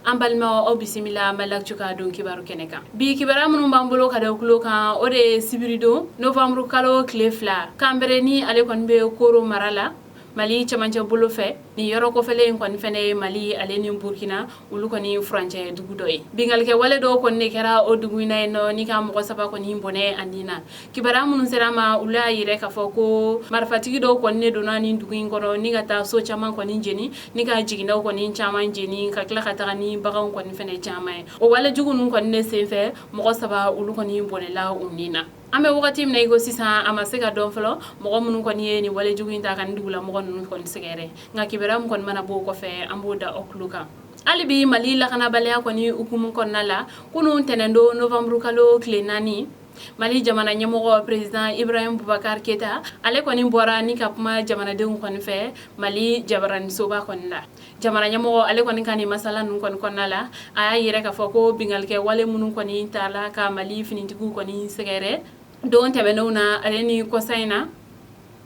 An balimaw, aw bisimila Mali Actu ka don kibaru kɛnɛ kan. Bi kibaruya minnu b'an bolo ka da tulo kan, o de ye sibiridon novembre kalo tile 2, Kanbere ni ale kɔni bɛ Koro mara la, Mali cɛmancɛ bolo fɛ. Nin yɔrɔ kɔfɛlen in kɔni fɛnɛ ye Mali ale ni Burkina olu kɔni furancɛ dugu dɔ ye. Binkalikɛ wale dɔw kɔni de kɛra o dugu in na yen nɔ, ni ka mɔgɔ saba kɔni bɔnɛ a nin na. Kibaruya minnu sera ma, olu y'a yira k'a fɔ ko marifatigi dɔw kɔni de donna nin dugu in kɔnɔ ni ka taa so caman kɔni jeni, ni ka jiginɛw kɔni caman jeni, ka tila ka taga ni baganw kɔni fɛnɛ caman ye. O wale jugu ninnu kɔni de senfɛ, mɔgɔ saba olu kɔni bɔnɛla u nin na. An bɛ wagati min na i ko sisan, a ma se ka dɔn fɔlɔ mɔgɔ minnu kɔni ye nin wale jugu in ta ka nin dugulamɔgɔ ninnu kɔni sɛgɛrɛ. Nka kibaruya min kɔni mana bɔ o kɔfɛ, an b'o da aw tulo kan. Hali bi Mali lakanabaliya kɔni hukumu kɔnɔna la, kunun tɛnɛndon novembre kalo tile 4, Mali jamana ɲɛmɔgɔ, président Ibrahim Boubacar Keita, ale kɔni bɔra ni ka kuma jamanadenw kɔni fɛ Mali jabaranisoba kɔni la. Jamana ɲɛmɔgɔ ale kɔni ka nin masala ninnu kɔni kɔnɔna la, a y'a yira k'a fɔ ko binkalikɛ wale minnu kɔni taala ka Mali finitigiw kɔni sɛgɛrɛ don tɛmɛnenw na, ale ni kɔsa in na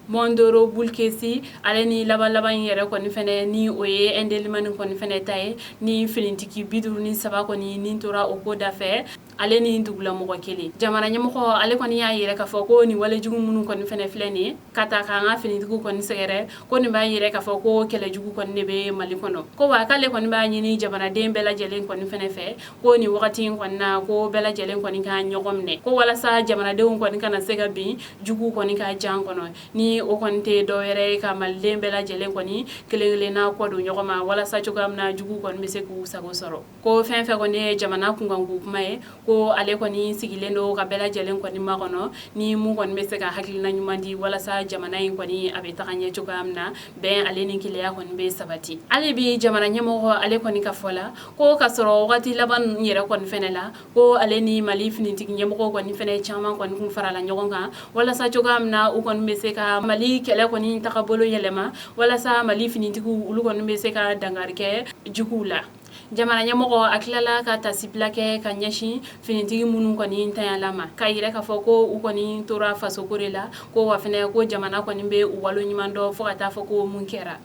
Mondoro, Bulkesi, ale ni laban laban in yɛrɛ kɔni fɛnɛ, ni o ye Indelimani kɔni fɛnɛ ta ye, ni finitigi 53 kɔni ni tora o ko da fɛ, ale ni dugulamɔgɔ kelen. Jamana ɲɛmɔgɔ ale kɔni y'a yira k'a fɔ ko nin walejugu minnu kɔni fɛnɛ filɛ nin ye ka taa k'an ka finitigiw kɔni sɛgɛrɛ, ko nin b'a yira k'a fɔ ko kɛlɛjugu kɔni de bɛ Mali kɔnɔ. Ko wa k'ale kɔni b'a ɲini jamanaden bɛɛ lajɛlen kɔni fɛnɛ fɛ ko nin wagati in kɔni na, ko bɛɛ lajɛlen kɔni ka ɲɔgɔn minɛ, ko walasa jamanadenw kɔni kana se ka bin jugu kɔni ka jan kɔnɔ. Ni o kɔni tɛ dɔwɛrɛ ye ka maliden bɛɛ lajɛlen kɔni kelen kelenna kɔ don ɲɔgɔn ma, walasa cogoya min na jugu kɔni bɛ se k'u sago sɔrɔ. Ko fɛn fɛn kɔni ye jamana kunkanko kuma ye, ko ale kɔni sigilen don ka bɛɛ lajɛlen kɔni makɔnɔ, ni mun kɔni bɛ se ka hakilina ɲuman di walasa jamana in kɔni a bɛ taga ɲɛ cogoya min na, bɛn ale ni kelenya kɔni bɛ sabati. Hali bi jamana ɲɛmɔgɔ ale kɔni ka fɔ la, ko ka sɔrɔ wagati laban ninnu yɛrɛ kɔni fɛnɛ la, ko ale ni Mali finitigi ɲɛmɔgɔw kɔni fɛnɛ caman kɔni kun farala ɲɔgɔn kan walasa cogoya min na u kɔni bɛ se ka Mali kɛlɛ kɔni tagabolo yɛlɛma, walasa Mali finitigiw olu kɔni bɛ se ka dankari kɛ juguw la. Jamana ɲɛmɔgɔ a tilala ka tasibila kɛ ka ɲɛsin finitigi minnu kɔni tanyala ma, k'a yira k'a fɔ ko u kɔni tora fasoko de la, ko wa fɛnɛ ko jamana kɔni bɛ u walo ɲuman dɔn fo ka taa fɔ ko mun kɛra.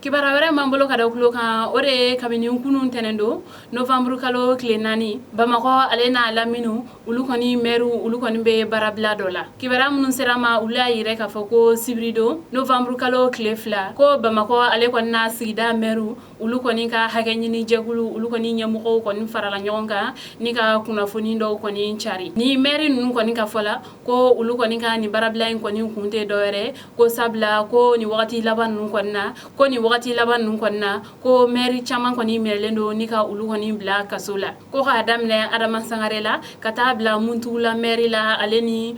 Kibaruya wɛrɛ m'an bolo ka da tulo kan, o de ye kabini kunun tɛnɛndon novembre kalo tile 4, Bamakɔ ale n'a lamini olu kɔni mɛriw olu kɔni bɛ baarabila dɔ la. Kibaruya minnu sera ma, olu y'a yira k'a fɔ ko sibiridon novembre kalo tile 2, ko Bamakɔ ale kɔni n'a sigida mɛriw olu kɔni ka hakɛ ɲini jɛkulu olu kɔni ɲɛmɔgɔw kɔni farala ɲɔgɔn kan ni ka kunnafoni dɔw kɔni cari. Ni mɛri ninnu kɔni ka fɔ la, ko olu kɔni ka nin baarabila in kɔni kun tɛ dɔwɛrɛ ko sabula ko nin wagati laban ninnu kɔni na, ko nin wagati laban ninnu kɔni na, ko mɛri caman kɔni minɛlen don ni ka olu kɔni bila kaso la, ko k'a daminɛ Adama Sangare la ka taa bila Muntugula mɛri la, ale ni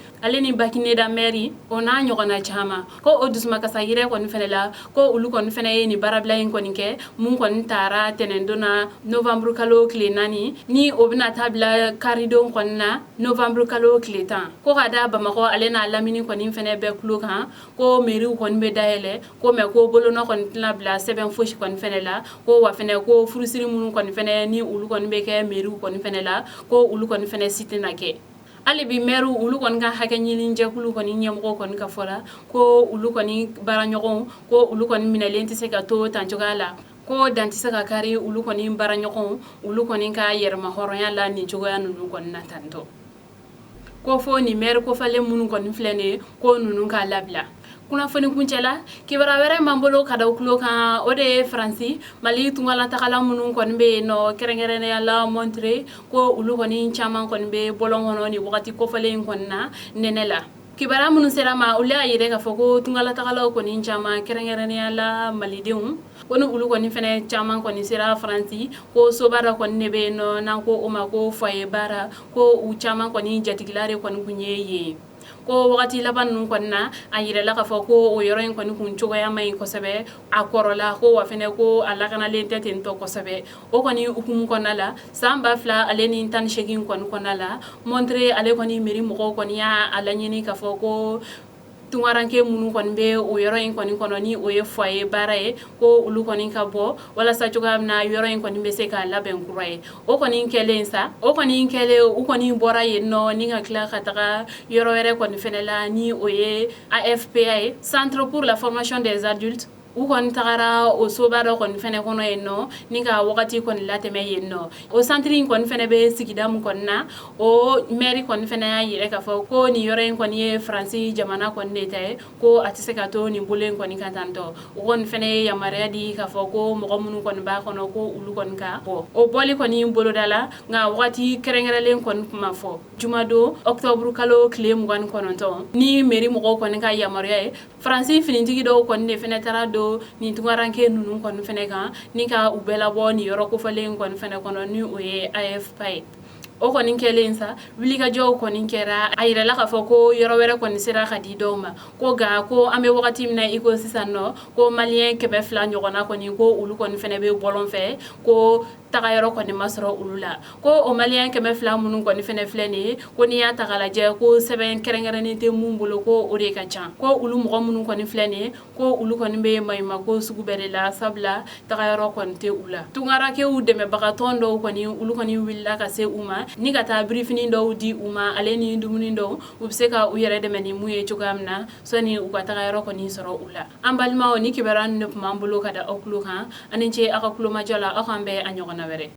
Bakineda mɛri, o n'a ɲɔgɔnna caman. Ko o dusumakasa yɛrɛ kɔni fɛnɛ la, ko olu kɔni fɛnɛ ye nin baarabila in kɔni kɛ, mun kɔni taara tɛnɛndon na novembre kalo tile 4, ni o bɛna taa bila karidon kɔni na novembre kalo tile 10. Ko ka da Bamakɔ ale n'a lamini kɔni fɛnɛ bɛɛ tulo kan, ko meriw kɔni bɛ dayɛlɛ, ko mɛ ko bolonɔ kɔni tɛna bila sɛbɛn fosi kɔni fɛnɛ la, ko wa fɛnɛ ko furusiri minnu kɔni fɛnɛ ni olu kɔni bɛ kɛ meriw kɔni fɛnɛ la, ko olu kɔni fɛnɛ si tɛna kɛ. Hali bi mɛriw olu kɔni ka hakɛ ɲini jɛkulu kɔni ɲɛmɔgɔ kɔni ka fɔ la, ko olu kɔni baaraɲɔgɔnw, ko olu kɔni minɛlen tɛ se ka to tan cogoya la, ko dan tɛ se ka kari olu kɔni baaraɲɔgɔnw olu kɔni ka yɛrɛma hɔrɔnya la nin cogoya ninnu kɔni na tantɔ, ko fo nin mɛri kofalen minnu kɔni filɛ nin ye, ko ninnu k'a labila. Kunnafoni kuncɛla, kibaruya wɛrɛ m'an bolo ka da tulo kan, o de ye Faransi Mali tungalatagala minnu kɔni bɛ yen nɔ, kɛrɛnkɛrɛnnenya la Montreuil, ko olu kɔni caman kɔni bɛ bɔlɔn kɔnɔ nin wagati kofɔlen in kɔni na nɛnɛ la. Kibaruya minnu sera ma, olu y'a yira k'a fɔ ko tungalatagalaw kɔni caman, kɛrɛnkɛrɛnnenya la malidenw, ko ni olu kɔni fɛnɛ caman kɔni sera Faransi, ko soba dɔ kɔni de bɛ yen nɔ n'an ko o ma ko foyer baara, ko u caman kɔni jatigila de kɔni kun ye yen. Ko wagati laban ninnu kɔni na, a yirala k'a fɔ ko o yɔrɔ in kɔni kun cogoya man ɲi kosɛbɛ, a kɔrɔla, ko wa fɛnɛ ko a lakanalen tɛ ten tɔ kosɛbɛ. O kɔni hukumu kɔnɔna la, san 2018 kɔni kɔnɔna la, Montreuil ale kɔni mairie mɔgɔw kɔni y'a laɲini k'a fɔ ko tunkaranke minnu kɔni bɛ o yɔrɔ in kɔni kɔnɔ, ni o ye foyer baara ye, ko olu kɔni ka bɔ walasa cogoya min na yɔrɔ in kɔni bɛ se ka labɛn kura ye. O kɔni kɛlen sa, o kɔni kɛlen, u kɔni bɔra yen nɔ ni ka tila ka taga yɔrɔ wɛrɛ kɔni fɛnɛ la, ni o ye AFPA ye, Centre pour la formation des adultes. U kɔni tagara o soba dɔ kɔni fɛnɛ kɔnɔ yen nɔ ni ka wagati kɔni latɛmɛ yen nɔ. O santiri in kɔni fɛnɛ bɛ sigida min kɔni na, o mɛri kɔni fɛnɛ y'a yira k'a fɔ ko nin yɔrɔ in kɔni ye Faransi jamana kɔni de ta ye, ko a tɛ se ka to nin bolo in kɔni kan tantɔ. O kɔni fɛnɛ ye yamaruya di k'a fɔ ko mɔgɔ minnu kɔni b'a kɔnɔ, ko olu kɔni ka bɔ. O bɔli kɔni boloda la, nka wagati kɛrɛnkɛrɛnlen kɔni tun ma fɔ. Jumadon octobre kalo tile 29, ni mairie mɔgɔw kɔni ka yamaruya ye, Faransi finitigi dɔw kɔni de fɛnɛ taara don nin tunkaranke ninnu kɔni fɛnɛ kan ni ka u bɛɛ labɔ nin yɔrɔ kofɔlen kɔni fɛnɛ kɔnɔ, ni o ye AFPA ye. O kɔni kɛlen sa, wulikajɔw kɔni kɛra. A yirala k'a fɔ ko yɔrɔ wɛrɛ kɔni sera ka di dɔw ma, ko nka ko an bɛ wagati min na i ko sisan nɔ, ko maliyɛn 200 ɲɔgɔnna kɔni, ko olu kɔni fɛnɛ bɛ bɔlɔn fɛ, ko tagayɔrɔ kɔni ma sɔrɔ olu la. Ko o maliyɛn 200 minnu kɔni fɛnɛ filɛ nin ye, ko n'i y'a ta k'a lajɛ, ko sɛbɛn kɛrɛnkɛrɛnnen tɛ mun bolo, ko o de ka ca. Ko olu mɔgɔ minnu kɔni filɛ nin ye, ko olu kɔni bɛ maɲumako sugu bɛɛ de la, sabula tagayɔrɔ kɔni tɛ u la. Tunkarankew dɛmɛbagatɔn dɔw kɔni, olu kɔni wulila ka se u ma ni ka taa birifini dɔw di u ma, ale ni dumuni dɔw, u bɛ se ka u yɛrɛ dɛmɛ ni mun ye cogoya min na sani u ka tagayɔrɔ kɔni sɔrɔ u la. An balimaw, ni kibaruya ninnu de tun b'an bolo ka da aw tulo kan. Aw ni ce aw ka tulomajɔ la. Aw k'an bɛn a ɲɔgɔnna wɛrɛ.